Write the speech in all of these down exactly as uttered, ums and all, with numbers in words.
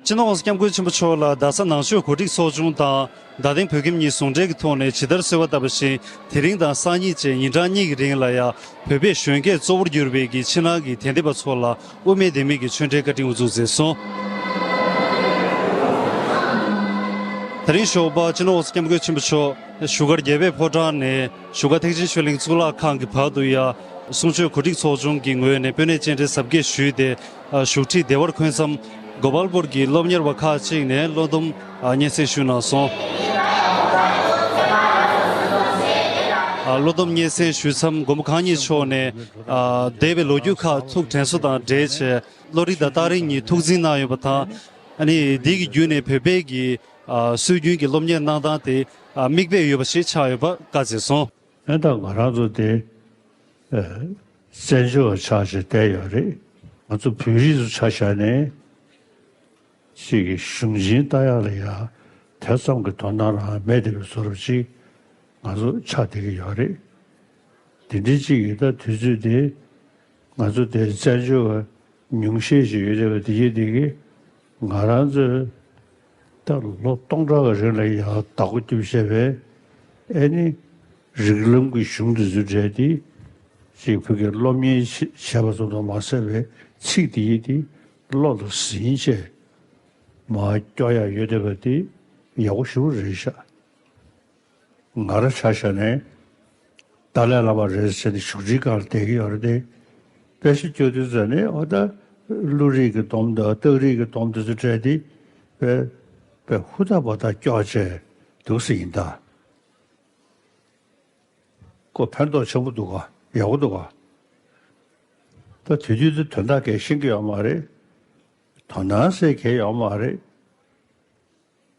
སྤྱི་ནོར་༸གོང་ས་༸སྐྱབས་མགོན་ཆེན་པོ་མཆོག་ལ་རྡ་ས་ནང་ཆོས་གོ་སྒྲིག་ཚོགས་ཆུང་དང་རྡ་སྟེང་བོད་ཁྱིམ་གཉིས་ཟུང་འབྲེལ་གྱི་ཐོག་ནས་ཇི་ལྟར་གསོལ་བ་བཏབ་པ་བཞིན། དེ་རིང་དང་སང་ཉིན་བཅས་ཉིན་གྲངས་གཉིས་ཀྱི་རིང་ལ་ཡང་བོད་པའི་གཞོན་སྐྱེས་གཙོ་བོར་གྱུར་པའི་གི་ཕྱི་ནང་གི་དད་ལྡན་པ་ཚོ་ལ་དབུ་མེད་ལྡེ་མིག་གི་ཆོས་འབྲེལ་བཀའ་དྲིན་དབུ་འཛུགས་མཛད་སོང་། དེ་རིང་ཞོགས་པ་སྤྱི་ནོར་༸གོང་ས་༸སྐྱབས་མགོན་ཆེན་པོ་མཆོག་བཞུགས་སྒར་རྒྱལ་བའི་ཕོ་བྲང་ནས་བཞུགས་སྒར་ཐེག་ཆེན་ཆོས་གླིང་གཙུག་ལག་ཁང་གི་བར་དུ་ཡང་གསུང་ཆོས་གོ་སྒྲིག་ཚོགས་ཆུང་གི་ངོས་ནས་སྤོས་སྣེ་སྤྱན་འདྲེན་གཟབ་རྒྱས་ཞུས་ཏེ། བཞུགས་ཁྲི་བདེ་བར་འཁོད་མཚམས་གོ་པལ་པུར་གྱི་སློབ་གཉེར་བ་ཁག་ཅིག་ནས་བློ་སྡོམ་སྙན་སེང་ཞུས་གནང་སོང་། བློ་སྡོམ་སྙན་སེང་ཞུས་མཚམས་མགོན་པོ་གང་ཉིད་མཆོག་ནས་འདས་པའི་ལོ་རྒྱུས་ཁག་ཐུགས་དྲན་གསོ་དང་འབྲེལ་བྱས་བློ་རིག་དང་རྟགས་རིགས་གཉིས་ཐུགས་འཛིན་གནང་ཡོད་པ་དང་། ཨ་ནི་འདི་གི་བརྒྱུད་ནས་བོད་པའི་གི་སྲོལ་རྒྱུན་གྱི་སློབ་གཉེར་གནང་སྟངས་དེ་མིག་དཔེ་ཡོད་པ་ཞིག་ཆགས་ཡོད་པ་བཀའ་སྩལ་སོང་། ཨེ་ད་ང་རང་ཚོ་དེ་ཨ་བཙན་བྱོལ་བ་ཆགས་བྱས་བསྡད་ཡོད་རེད། ང་ཚོ་བོད་རིགས་ཚོ་ཆ་བཞག་ནས་ཅིག་གི་གཞུང་ཆེན་ལྟ་ཡག་ལ་ཡ་དེ་ཙམ་གྱི་དོ་སྣང་རང་མེད་བསྡད་པའི་བཟོ་འདྲ་ཅིག་ང་ཚོ་ཆགས་བསྡད་ཀྱི་ཡོད་རེད། དེ་འདྲའི་ཅིག་གི་ད་དུས་ཚོད་དེ་ང་ཚོ་དེ་བཙན་བྱོལ་བ་ཉུང་ཤས་ཤིག་ཡོད་བསྡད་པ་དེ་ཡིན་དེ་གི་ང་རང་ཚོའི་ད་ལོ་སྟོང་ཕྲག་གི་རིང་ལ་ཡང་བདག་པོ་རྒྱབ་བྱས་པའི་ཨེ་ནི་རིགས་ལམ་གྱི་གཞུང་དེ་ཚོའི་གྲས་དེ་ཅིག་བོད་ཀྱི་སློབ་གཉེར་བྱས་པ་ཙམ་དུ་མ་ཟད་པའི་ཚིག་དེ་ཡིན་དེ་བློ་ལ་ཟིན་བྱས་མར་སྐྱོར་ཡག་ཡོད་བསྡད་པ་དེ་ཡག་པོ་ཞེ་པོ་རེད་ཤག་ང་རང་ཆ་བཞག་ནས་ཏཱ་ལའི་བླ་མ་རེད་ཟེར་ནས་བཞུགས་ཁྲིའི་སྒང་ལ་བསྡད་ཀྱི་ཡོད་རེད་དེ། དཔེ་ཆ་སྐྱོར་དུས་ཙམ་ནས་འོ་ད་ཀླུ་རིགས་ཀྱི་སྡོམ་དང་སྟག་རིགས་ཀྱི་སྡོམ་དེ་ཚོ་སྤྲད་དེ་དཔེ་དཔེ་ཧུར་ཐག་པ་ཐག་སྐྱོར་བྱས་འདུག་སེ་ཡིན་ད། ཁོ་ཕན་ཐོགས་ཆེན་པོ་འདུག་ག་ཡག་པོ་འདུག་ག་ད་དེ་དུས་དེ་དོན་དག་གལ་ཤེས་ཀྱི་ཡོད་མ་རེད། དོ་སྣང་ཟེར་གལ་ཡོད་མ་རེད།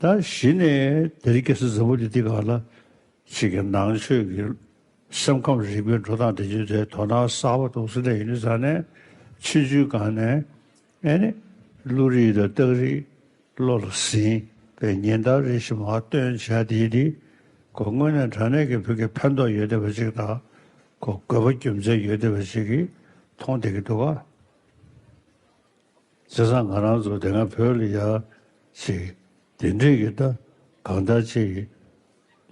ད་གཞི་ནས་དེ་རིང་ཁ་སང་འཛམ་བུ་གླིང་འདི་སྒང་ལ་ཅིག་གི་ནང་ཆོས་ཀྱི་སེམས་ཁམས་རིག་པའི་འགྲོ་སྟངས་དེ་ཚོའི་ཐད་དོ་སྣང་གསར་པ་འདུག་སེ་བསྡད་ཡོད་དུས་ཙང་ནས་ཕྱི་ཚུལ་སྒང་ནས་ཨེ་ནི་ཀླུ་རིགས་དང་སྟག་རིགས་བློ་ལ་ཟིན་པའི་ཉིན་ལྟར་རེ་བཞིན་མར་སྟོན་བྱས་དེ་དེ་ཁོ་དངོས་གནས་དྲང་གནས་ཀྱི་བོད་ཀྱི་ཕན་ཐོགས་ཡོད་བསྡད་པ་ཅིག་དང་ཁོ་དགོས་པ་རྒྱུ་མཚན་ཡོད་བསྡད་པ་ཅིག་གིས་མཐོང་བསྡད་ཀྱི་འདུག་ག་བྱས་ཙང་ང་རང་ཚོ་དེ་སྔ་བོད་ལ་ཡ་ཅིག་དེ་འདྲས་ཀྱི་ད་གང་ལྟར་ཅིག་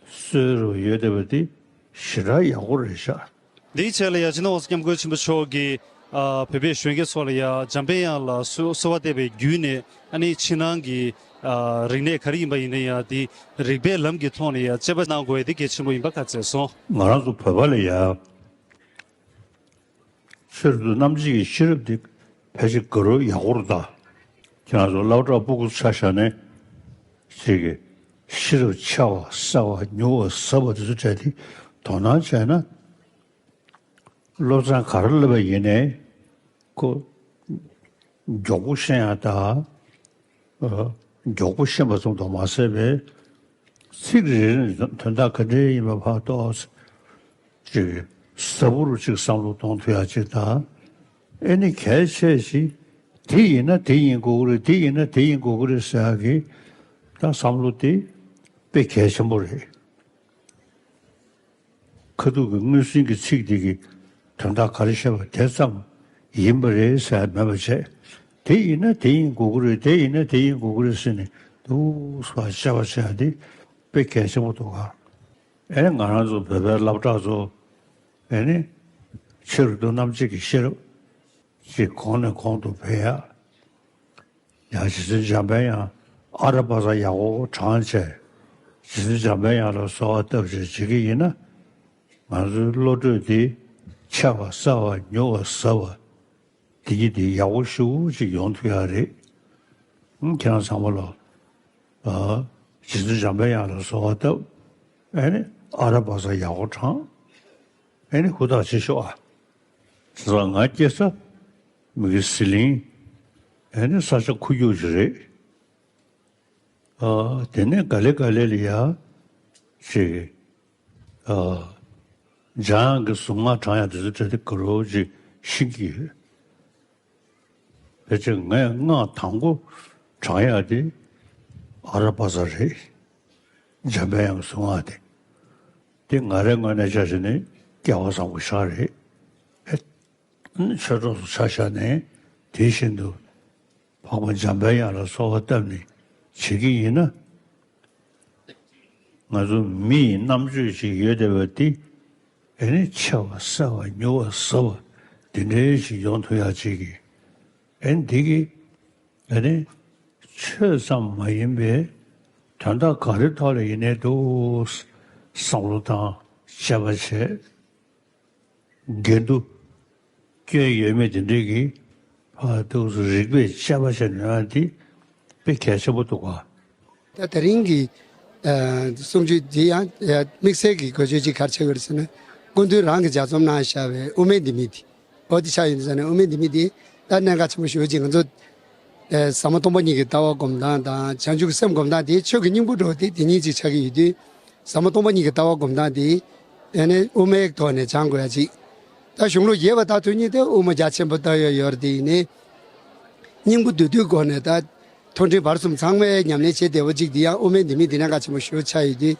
གསོལ་རུ་ཡོད་བསྡད་པ་དེ་ཞེ་དྲག་ཡག་པོ་རེད་ཤག་འདིའི་ཆེད་ལ་ཡ་སྤྱི་ནོར་༸གོང་ས་༸སྐྱབས་མགོན་ཆེན་པོ་མཆོག་གིས་ཨ་བོད་པའི་གཞོན་སྐྱེས་ཚོ་ལ་ཡ་འཇམ་དཔལ་དབྱངས་ལ་གསོལ་གསོལ་བ་བཏབ་པའི་བརྒྱུད་ནས་ཨ་ནི་ཕྱི་ནང་གི་ཨ་རིག་གནས་ག་རེ་ཡིན་པ་ཡིན་ན་ཡང་དེ་རིག་པའི་ལམ་གྱི་ཐོག་ནས་ཡ་དཔྱད་པ་གནང་དགོས་ཡ་དེ་གལ་ཆེན་པོ་ཡིན་པ་བཀའ་སྩལ་སོང་། ང་རང་ཚོ་བོད་པ་ལ་ཡ། ཆོས་རབ་ཏུ་རྣམ་འབྱེད་ཀྱི་ཤེས་རབ་འདི་ཕལ་ཆེར་དགའ་རབ་ཡག་པོ་རུ་གདའ། ཁྱེད་རང་ཚོ་སློབ་གྲྭ་སྤུ་གུ་ཆ་བཞག་ནས་ཅིག་གི་ཤེས་རབ་ཆེ་བ་གསལ་བ་མྱུར་བ་ཟབ་པ་དེ་ཚོ་སྤྲད་དེ་དོ་སྣང་བྱས་ན། སློབ་ཚན་ག་རེ་བསླབས་པ་ཡིན་ནའི་ཁོ་མགྱོགས་པོ་ཤེས་ཡག་དང་། མགྱོགས་པོ་ཤེས་པ་ཙམ་དུ་མ་ཟད་པའི་ཚིག་རེ་རེ་ནས་དོན་དག་ག་འདྲ་ཡིན་པ་ཕར་རྟོགས། ཅིག་ཟབ་པོ་རུ་ཅིག་བསམ་བློ་གཏོང་ཐུབ་ཡག་ཅིག་དང་། ཨེ་ནི་གལ་ཆེ་ཞིག་དེ་ཡིན་ན་དེ་ཡིན་དགོས་ཀྱི་རེད། དེ་ཡིན་ན་དེ་ཡིན་དགོས་ཀྱི་རེད་ཟེར་ཡག་གི་ད་བསམ་བློ་དེ་དཔེ་གལ་ཆེན་པོ་རེད། ཁ་ཐུག་གི་དངོས་ཟིན་གྱི་ཚིག་དེ་གི་དོན་དག་ག་རེ་བཤད་པ་དེ་ཙམ་ཡིན་པ་རེད་ཟེར་མེད་པ་བྱས། དེ་ཡིན་ན་དེ་ཡིན་དགོས་ཀྱི་རེད། དེ་ཡིན་ན་དེ་ཡིན་དགོས་ཀྱི་རེད་ཟེར་ནས་འདུག་སེ་བཤད་པ་བྱས་དེ་དཔེ་གལ་ཆེན་པོ་འདུག་ག་ཨེ་ང་རང་ཚོ་བོད་པའི་སློབ་གྲྭ་ཚོ་ཨེ་ནི་ཆོས་རབ་ཏུ་རྣམ་འབྱེད་ཀྱི་ཤེས་རབ་ཅིག་གོང་ནས་གོང་དུ་འཕེལ་ཡག་ཡང་རྗེ་བཙུན་འཇམ་དཔལ་དབྱངས་ཨ་ར་པ་ཙ་ཡག་པོ་བགྲངས་བྱས་རྗེ་བཙུན་འཇམ་དཔལ་དབྱངས་ལ་གསོལ་བ་བཏབ་བྱས་བྱེད་ཀྱི་ཡིན་ན། ང་ཚོའི་བློ་གྲོས་འདི་ཆེ་བ་གསལ་བ་མྱུར་བ་ཟབ་པ་འདི་གི་འདི་ཡག་པོ་ཞེ་པོ་ཅིག་ཡོང་ཐུབ་ཡག་རེད། ཨང་ཁྱེད་རང་ཚང་མ་ལ་ཨ་རྗེ་བཙུན་འཇམ་དཔལ་དབྱངས་ལ་གསོལ་བ་བཏབ། ཨེ་ནི་ཨ་ར་པ་ཙ་ཡག་པོ་བགྲངས། ཨེ་ནི་ཧུར་ཐག་བྱེད་ཤོག་ཨ། བྱས་ཙང་ང་སྐྱེས་ས་མི་གི་ཟི་ལིང་། ཨེ་ནི་ས་ཆ་ཁུག་ཀྱོག་ཅིག་རེད། ཨ་དེ་ནས་ག་ལེ་ག་ལེ་ལ་ཡ་ཅིག་ཨ་འཇམ་དབྱངས་ཀྱི་གཟུངས་སྔགས་བགྲང་ཡག་དེ་ཚོ་སྤྲད་དེ་དགའ་རབ་ཅིག་ཤེས་ཀྱི་ཡོད། ཕལ་ཆེར་ངས་སྔགས་དང་པོ་བགྲང་ཡག་དེ་ཨ་ར་པ་ཙ་རེད། འཇམ་དཔལ་དབྱངས་ཀྱི་གཟུངས་སྔགས་དེ། དེ་ང་རའི་ངོས་ནས་ཆ་བཞག་ན་སྐལ་བ་བཟང་པོ་ཞེ་དྲག་རེད། ཨེ་ཆོས་གྲོགས་ཚོ་ཆ་བཞག་ནས་དེ་བཞིན་དུ་ འཕགས་པ་འཇམ་པའི་དབྱངས་ལ་གསོལ་བ་བཏབ་ནས་བྱེད་ཀྱི་ཡིན་ན། ང་ཚོ་མི་ཡི་རྣམ་དཔྱོད་ཅིག་ཡོད་བསྡད་པ་འདི་ཨེ་ནི་ཆེ་བ་གསལ་བ་མྱུར་བ་ཟབ་པ་འདི་འདྲའི་ཞིག་ཡོང་ཐུབ་ཡག་ཅིག་གི་ཨེ་ནི་འདི་གི་ཨེ་ནི་ཆོས་ཙམ་མ་ཡིན་པའི་དོན་དག་ག་རེ་ཐོག་ལ་ཡིན་ནའི་འདུག་བསམ་བློ་དང་དཔྱད་པ་བྱས། འགལ་འདུ་སྐྱོན་ཡོད་མེད་དེ་འདྲའི་གི་ཕར་ཏོག་ཙམ་རིགས་པས་དཔྱད་པ་བྱེད་ནུས་ཡ་དེ་དཔེ་གལ་ཆེན་པོ་འདུག་ག། ད་དེ་རིང་གི་ཨ་གསུང་ཆོས་འདི་ཡང་ཨ་དམིགས་བསལ་གྱི་དགོས་ཆོས་ཅིག་ག་རེ་ཆགས་ཡོད་རེད་ཟེར་ན། སྐུ་མདུན་རང་གིས་ལྗགས་རྩོམ་གནང་བཞག་པའི་དབུ་མའི་ལྡེ་མིག་འདི། འོ་དེ་ཆགས་ཡོད་ཟེར་ན། དབུ་མའི་ལྡེ་མིག་འདི་ད་གནད་འགག་ཆེན་པོ་ཞེ་པོ་ཅིག་ང་ཚོ་ཨ་ཟབ་མོ་སྟོང་པ་ཉིད་ཀྱི་ལྟ་བ་སྒོམ་སྟངས་དང་བྱང་ཆུབ་ཀྱི་སེམས་སྒོམ་སྟངས་དེ་ཆོས་ཀྱི་སྙིང་པོ་འདྲ་བོ་དེ་དེ་ཉིད་ཅིག་ཆགས་ཀྱི་ཡོད་དུས། ཟབ་མོ་སྟོང་པ་ཉིད་ཀྱི་ལྟ་བ་སྒོམ་སྟངས་དེ་ཨ་ནི་དབུ་མའི་ཐོག་ནས་སྦྱང་དགོས་ཡ་ཅིག། ད་གཞུང་ལུགས་རྒྱས་པ་དག་ཐུགས་ཉིད་དེ་དབུ་མ་རྒྱ་ཆེན་པོ་ལྟ་ཡོད་ཡོད་རེད། དེ་ཡིན་ནའི་སྙིང་པོ་བསྡུས་བསྡུས་སྒོ་ནས་ད་མཐོ་འབྲིང་བར་གསུམ་ཚང་མའི་ཉམས་ལེན་བྱེད་བདེ་བོ་ཅིག་དེ་ཡང་དབུ་མའི་ལྡེ་མིག་འདི་གནད་འགག་ཆེན་པོ་ཞེ་པོ་ཆགས་ཡོད་དུས།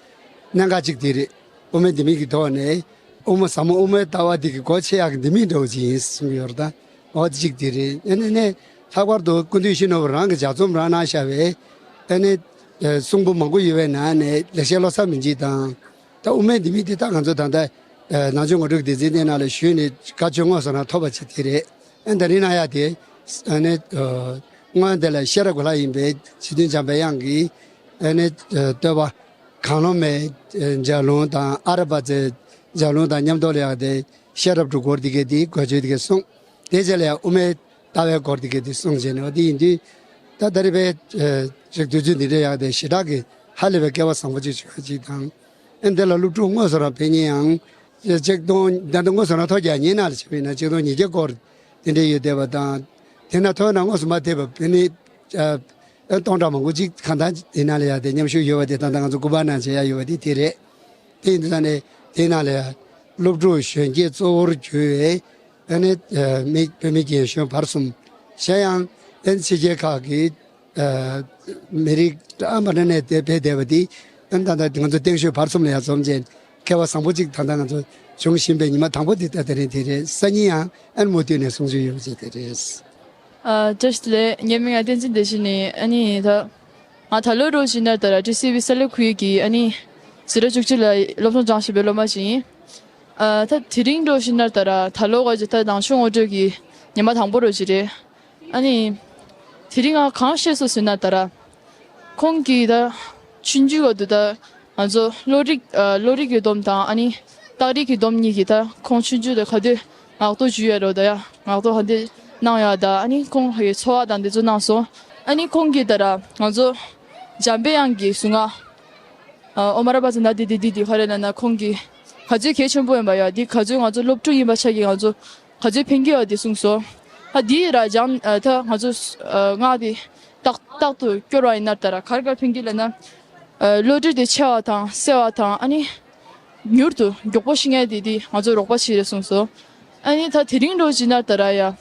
གནད་འགག་ཅིག་དེ་རེད། དབུ་མའི་ལྡེ་མིག་གི་ཐོག་ནས་དབུ་མ་ཟབ་མོ་དབུ་མའི་ལྟ་བ་འདི་གི་སྒོ་ཕྱེ་ཡག་གི་ལྡེ་མིག་འདྲ་བོ་ཅིག་ཡིན་གསུང་གི་ཡོད་རེད། ད་འོ་དེ་ཅིག་དེ་རེད། ཨ་ནི་ནས་ལྷག་པར་དུ་སྐུ་མདུན་ཡིད་བཞིན་ནོར་བུ་རང་གི་ལྗགས་རྩོམ་རང་གནང་བཞག་པའི་ཨ་ནི་གསུང་འབུམ་མང་པོ་ཡོད་པའི་ནང་ནས་ལེགས་བཤད་བློ་གསར་མན་ཇུ་དང་། ད་དབུ་མའི་ལྡེ་མིག་དེ་ད་ང་ཚོ་ད་ལྟ་ནང་ཆོས་ངོ་སྤྲོད་ཀྱི་སྡེ་ཚན་དེ་ནང་ལ་ཞུས་ནས་བཀའ་ཆོས་དངོས་སུ་རང་ཐོབ་པ་ཅིག་དེ་རེད། ཨ་ནི་ད་རིང་གནང་ཡག་དེ་ཨ་ནི་སྔོན་དེ་ལ་ཤེས་རབ་ཀྱི་ལྷ་ཡིན་པའི་རྗེ་བཙུན་འཇམ་པའི་དབྱངས་ཀྱིས་ཨ་ནི་བསྟོད་པ། གང་བློ་མའི་ལྗགས་ལུང་དང་ཨ་ར་པ་ཙའི་ལྗགས་ལུང་དང་མཉམ་དུ་ལ་ཡག་དེ་ཤེས་རབ་སྒྲུབ་སྐོར་འདི་གའི་དེའི་དགོས་ཆོས་འདི་གའི་གསུངས། དེ་རྗེས་ལ་ཡང་དབུ་མའི་ལྟ་བའི་སྐོར་འདི་གའི་དེ་གསུངས་བྱས་ནས། འོ་དེ་ཡིན་དུས་ད་ད་རེས་པའི་ཅིག་དུས་ཚོད་འདི་འདྲ་ཡག་དེ་ཞེ་དྲག་གི་ཧ་ལས་པའི་སྐལ་བ་བཟང་པོ་ཅིག་བྱུང་བ་ཅིག་དང་། ཨ་ནི་དེ་ལ་སློབ་ཕྲུག་དངོས་སུ་རང་ཕེབས་མཁན་ཡང་ཆིག་སྟོང་ད་ལྟ་དངོས་སུ་རང་ཐོ་རྒྱག་མཁན་ནང་ལ་བྱས་པ་ཡིན་ན་ཆིག་སྟོང་ཉིས་བརྒྱ་སྐོར་དེ་འདྲ་ཡོད་བསྡད་པ་དང་། དེ་ན་ཐོ་ན་དངོས་སུ་མ་ཐེབས་པ་ཕེབས་མཁན་ཨ་སྟོང་ཕྲག་མང་པོ་ཅིག་གང་ལྟར་དེ་ནང་ལ་ཡང་དེ་མཉམ་ཞུགས་ཡོད་པ་དེ་ད་ལྟ་ང་ཚོ་སྐུ་པར་ནང་མཇལ་ཡག་ཡོད་པ་དེ་དེ་རེད། དེ་ཡིན་དུས་ད་ནས་དེའི་ནང་ལ་ཡང་སློབ་ཕྲུག་གཞོན་སྐྱེས་གཙོ་བོར་གྱུར་བའི་ཨ་ནི་ཨ་མི་བོད་མི་རྒན་གཞོན་བར་གསུམ། གཞན་ཡང་ཨ་ནི་ཕྱི་རྒྱལ་ཁག་གི་ཨ་མི་རིགས་ཨ་མ་འདྲ་ནས་དེ་ཕེབས་བསྡད་པ་དེ་ཨ་ནི་ད་ལྟ་ང་ཚོ་སྟེང་ཤོད་བར་གསུམ་ལ་ཡང་འཛོམས་བྱས། སྐལ་བ་བཟང་པོ་ཅིག་ད་ལྟ་ང་ཚོ་བྱུང་བཞིན་པའི་ཉི་མ་དང་པོ་དེ་ད་དེ་རིང་དེ་རེད། སང་ཉིན་ཡང་ཨ་ནི་མུ་མཐུད་ནས་གསུང་ཆོས་ཡོད་པ་ཅིག་དེ་རེད། ཨ། བཀྲ་ཤིས་བདེ་ལེགས། ངའི་མིང་ང་བསྟན་འཛིན་བདེ་ཆེན་ཡིན། ཨ་ནི་ད་ང་ད་ལོ་འགྲོ་བཞིན་ན་ད་ར་ཊི་སི་ཝི་གསར་ལས་ཁུལ་གྱི་ཨ་ནི་འཛིན་གྲྭ་བཅུ་གཅིག་ལ་སློབ་སྦྱོང་སྦྱངས་བཞིན་པའི་སློབ་མ་ཞིག་ཡིན། ཨ། ད་དེ་རིང་འགྲོ་བཞིན་ན་ད་ར་ད་ལོ་ག་ཅིག་ད་ནང་ཆོས་ངོ་སྤྲོད་ཀྱི་ཉི་མ་དང་པོ་རོ་ཅིག་རེད། ཨ་ནི་དེ་རིང་ང་གང་ཤེས་སོང་ཟེར་ན་ད་ར། ཁོང་གིས་ད་ཆུང་ཆུང་ག་དུས་ད་ང་ཚོ་བློ་རིག་ཨ། བློ་རིག་གི་སྡོམ་དང་ཨ་ནི་རྟགས་རིག་གི་སྡོམ་གཉིས་ཀྱི་ད་ཁོང་ཆུང་ཆུང་དུས་ག་དུས་ངག་ཐོག་འཇུ་ཡ་རོ་ད་ཡ་ངག་ཐོག་ག་དུས་གནང་ཡ་ད། ཨ་ནི་ཁོང་གི་འཚོ་བ་དང་དེ་ཚོ་གནང་སོང་། ཨ་ནི་ཁོང་གིས་ད་ར་ང་ཚོ་འཇམ་པའི་དབྱངས་ཀྱི་གཟུངས་སྔགས། ཨ། ཨོཾ་ཨ་ར་པ་ཙ་ན་དྷཱིཿ་དྷཱིཿ་དྷཱིཿ་དྷཱིཿ་ཧ་རེ་ན་ན། ཁོང་གིས་ག་ཚོད་གལ་ཆེན་པོ་ཡིན་པ་ཡ་འདི་ག་ཚོད་ང་ཚོ་སློབ་ཕྲུག་ཡིན་པ་ཆ་གི་ང་ཚོ་ག་ཚོད་ཕན་གྱི་ཡོད་དེ་གསུངས་སོང་། ཨ། འདི་ར་སྦྱང་ཨ། ད་ང་ཚོ་ཨ། སྔགས་དེ་ཏག་ཏག་ཏུ་སྐྱོར་བ་ཡིན་ན་ད་ར་ག་རེ་ག་རེ་ཕན་གྱི་ལབ་ན། ཨ། བློ་གྲོས་དེ་ཆེ་བ་དང་གསལ་བ་དང་ཨ་ནི་མྱུར་དུ་མགྱོགས་པོ་ཤེས་མཁན་དེ་དེ་ང་ཚོ་རོགས་པ་བྱེད་རེད་གསུངས་སོང་། ཨ་ནི་ད་དེ་རིང་འགྲོ་བྱེད་ན་ད་ར་ཡ།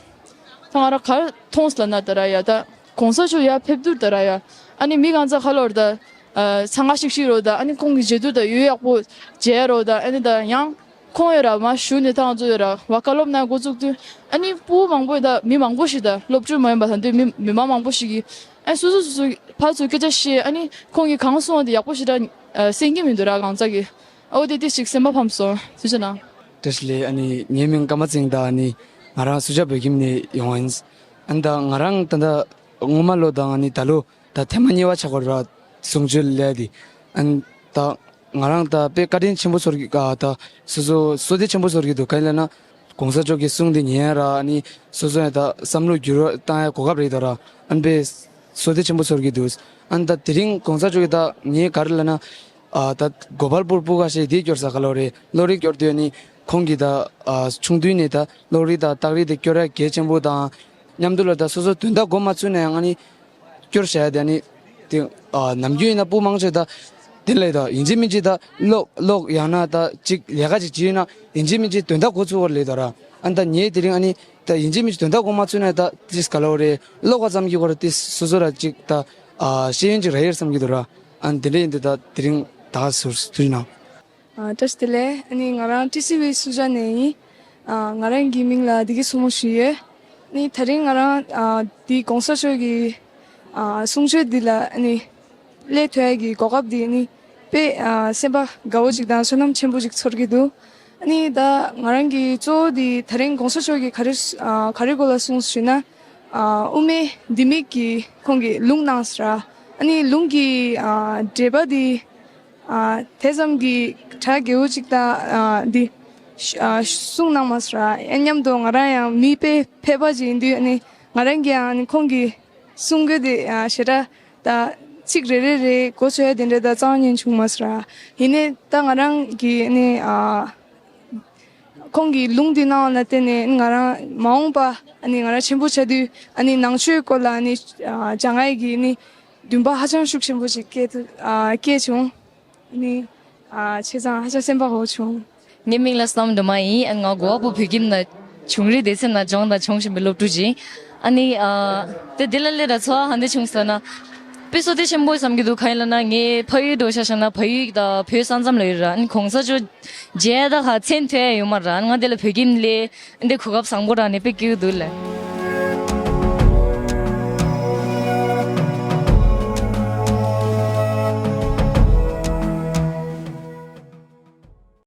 ད་ང་རང་ག་རེ་མཐོང་སོང་ལབ་ན་ད་ར་ཡ་ད་གོང་ས་མཆོག་ཡར་ཕེབས་དུས་ད་ར་ཡ། ཨ་ནི་མི་གང་ཚ་ཁ་ལོར་ད། ཨ། ཚང་ང་ཤིག་ཤིག་རོ་ད། ཨ་ནི་ཁོང་གི་མཇལ་དུས་ད་ཡུལ་ཡག་པོ་མཇལ་རོ་ད། ཨ་ནི་ད་ཡང་ཁོང་ཡོད་ར་མ་བཞུགས་ནས་ད་ང་ཚོ་ཡོད་ར་བ་བཀའ་སློབ་གནང་འགོ་བཙུགས་དུས། ཨ་ནི་སྤུ་གུ་མང་པོ་ད་མི་མང་པོ་ཞིག་ད་སློབ་ཕྲུག་མ་ཡིན་པ་ད་འདི་མི་མི་མང་མང་པོ་ཞིག་གིས་ཨ་སོ་སོ་སོ་སོ་ཕར་ཚུར་སྐད་ཆ་བཤད། ཨ་ནི་ཁོང་གིས་གང་གསུངས་པ་དེ་ཡག་པོ་ཞིག་ད་ཨ་གསན་གྱི་མི་འདུག་ར་གང་ཚ་གི། ཨ་འོ་དེ་དེ་ཞིག་སེམས་པ་ཕམ་སོང་། ཐུགས་རྗེ་གནང་། བཀྲ་ཤིས་བདེ་ལེགས། ཨ་ནི་ངའི་མིང་ཀརྨ་ཚེ་རིང་དང་། ཨ་ནི་ང་རང་སུ་ཇཱ་བོད་ཁྱིམ་ནས་ཡོང་བ་ཡིན། ཨ་ནི་ད་ང་རང་ད་ལྟ་སྔོན་མ་ལོ་དང་ཨ་ནི་ད་ལོ་ད་ཐེངས་མ་གཉིས་པ་ཆགས་ཀྱི་ཡོད་རེད་གསུང་ཆོས་ལས་དེ། ཨ་ནི་ད་ང་རང་ད་དཔེ་བཀའ་དྲིན་ཆེན་པོ་ཚོར་གྱི་ཨ་ད་སོ་སོ་བསོད་བདེ་ཆེན་པོ་ཚོར་གྱི་འདུག་ག་རེ་ལབ་ན་གོང་ས་མཆོག་གི་གསུང་དེ་ཉན་ཡ་ར། ཨ་ནི་སོ་སོ་ཡང་ད་བསམ་བློ་འགྱུར་བ་བཏང་ཡ་གོ་སྐབས་རེད་འདུག་ར། ཨ་ནི་དཔེ་བསོད་བདེ་ཆེན་པོ་ཚོར་གྱི་འདུག་ཨ་ནི་ད་དེ་རིང་གོང་ས་མཆོག་གིས་ད་ངས་ག་རེ་ལབ་ན། ཨ་ད་གོ་པལ་པུར་སྤུ་ག་ཤེས་དེ་སྐྱོར་ས་ག་ལོ་རེད། བློ་རིག་སྐྱོར་དུས་ནི་ཁོང་གིས་ད་ཨ་ཆུང་དུས་ནས་ད་བློ་རིག་དང་རྟགས་རིག་དེ་སྐྱོར་ཡ་གལ་ཆེན་པོ་དང་མཉམ་དུ་ལ་ད་སོ་སོ་དོན་དག་གོ་མ་ཚུད་ན་ཡང་ཨ་ནི་སྐྱོར་བྱ་ཡ་དེ་ཨ་ནི་དེ་ཨ་ནམ་རྒྱུན་ཡིན་ན་སྤུ་མང་ཆེ་ད་དེ་ལས་ད་ཡིན་གཅིག་མིན་གཅིག་ད་ཀློག་ཀློག་ཡང་ན་ད་ཅིག་ལས་ཀ་ཅིག་བྱེད་ཡིན་ན་ཡིན་གཅིག་མིན་གཅིག་དོན་དག་གོ་ཚུད་པ་རེད་ད་ར། ཨ་ནི་ད་ངས་དེ་རིང་ཨ་ནི། ད་ཡིན་གཅིག་མིན་གཅིག་དོན་དག་གོ་མ་ཚུད་ན་ད་ཏིས་ག་ལ་བ་རེད། ཀློག་པ་ཙམ་གྱིས་གོ་ར་ཏིས་སོ་སོ་ར་ཅིག་ད་ཨ་ཤེས་ཡོན་ཅིག་རག་ཡོད་བསམ་གྱི་འདུག་ར། ཨ་ནི་དེ་འདྲ་ཡིན་དུས་ད་དེ་རིང་ད་ཟུར་ཐུགས་རྗེ་གནང་། ཨ་བཀྲ་ཤིས་བདེ་ལེགས། ཨ་ནི་ང་རང་ཊི་སི་ཝི་སུ་ཇཱ་ནས་ཡིན། ཨ་ང་རང་གི་མིང་ལ་བདེ་སྐྱིད་མཚོ་མོ་ཞུ་ཡོད། ནི་ད་རིང་ང་རང་ཨ་འདི་གོང་ས་མཆོག་གི་ཨ་གསུང་ཆོས་འདི་ལ་ནི་སླེབས་ཐུབ་ཡ་གི་གོ་སྐབས་འདི་ནི་དཔེ་ཨ་སེམས་པ་དགའ་བོ་ཅིག་དང་བསོད་ནམས་ཆེན་པོ་ཅིག་ཚོར་གྱི་འདུག་ཨ་ནི་ད་ང་རང་གི་གཙོ་བོ་འདི་ད་རིང་གོང་ས་མཆོག་གིས་ག་རེ་ཨ་ག་རེ་སྐོར་ལ་གསུངས་ཞུས་ན། ཨ་དབུ་མའི་ལྡེ་མིག་གི་ཁོང་གིས་ལུང་གནང་ཟེར། ཨ་ནི་ལུང་གི་ཨ་འགྲེལ་པ་འདི་ཨ་དེ་ཙམ་གྱི་གྲགས་རྒྱས་པོ་ཅིག་དང་ཨ་འདི་ཨ་གསུངས་གནང་མ་ཟེར། ཨ་མཉམ་དུ་ང་རང་ཡང་མི་དཔེ་ཕལ་པ་ཅིག་ཡིན་དུས། ཨ་ནི་ང་རང་གིས་ཡང་ཨ་ནི་ཁོང་གི་གསུང་དགོས་དེ་ཨ་ཞེ་དྲག་ད་ཚིག་རེ་རེ་རེ་གོ་ཆོད་ཡ་དེ་འདྲ་ད་རྩ་བ་ཉིད་བྱུང་མ་ཟེར། ཡིན་ནའི་ད་ང་རང་གིས་ཨ་ནི་ཨ་ཁོང་གིས་ལུང་འདི་གནང་བ་ལ་བརྟེན་ནས་ང་རང་མ་འོངས་པ་ཨ་ནི་ང་རང་ཆེན་པོ་ཆགས་དུས་ཨ་ནི་ནང་ཆོས་སྐོར་ལ་ཨ་ནི་ཨ་སྦྱང་ཡ་གི་ཨ་ནི་འདུན་པ་ཧ་ཅང་ཤུགས་ཆེན་པོ་ཞིག་སྐྱེས་ཐུབ་ཨ་སྐྱེས་བྱུང་། ཨ་ནི་ཨ་བྱས་ཙང་ཧ་ཅང་སེམས་པ་དགའ་བོ་བྱུང་། ངའི་མིང་ལ་བསམ་སྒྲོལ་མ་ཡིན། ང་གོ་བ་པོ་བོད་ཁྱིམ་ན་བྱུང་རིགས་སྡེ་ཚན་ན་སྦྱོང་དང་སྦྱོང་བཞིན་པའི་སློབ་ཕྲུག་ཅིག་ཨ་ནི་ཨ་དེ་འདི་ལ་སླེབས་ར་ཚོར་བ་ག་འདྲ་བྱུང་ཟེར་ན། དཔེ་བསོད་བདེ་ཆེན་པོ་བསམ་གྱི་འདུག་གང་ཡིན་ལབ་ན་ངའི་ཕ་ཡུལ་འགྲོ་ཤག་བཞག་ན་ཕ་ཡུལ་དང་བོད་ས་མཚམས་ལ་ཡོད་ར། ཨ་ནི་གོང་ས་མཆོག་མཇལ་ད་ག་མཚན་ཐོས་ཡོད་མ་ར། ཨ་ནི་ང་འདི་ལ་བོད་ཁྱིམ་སླེབས་འདི་གོ་སྐབས་བཟང་པོ་རག་ནས་དཔེ་སྐྱིད་པོ་འདུག་ལ།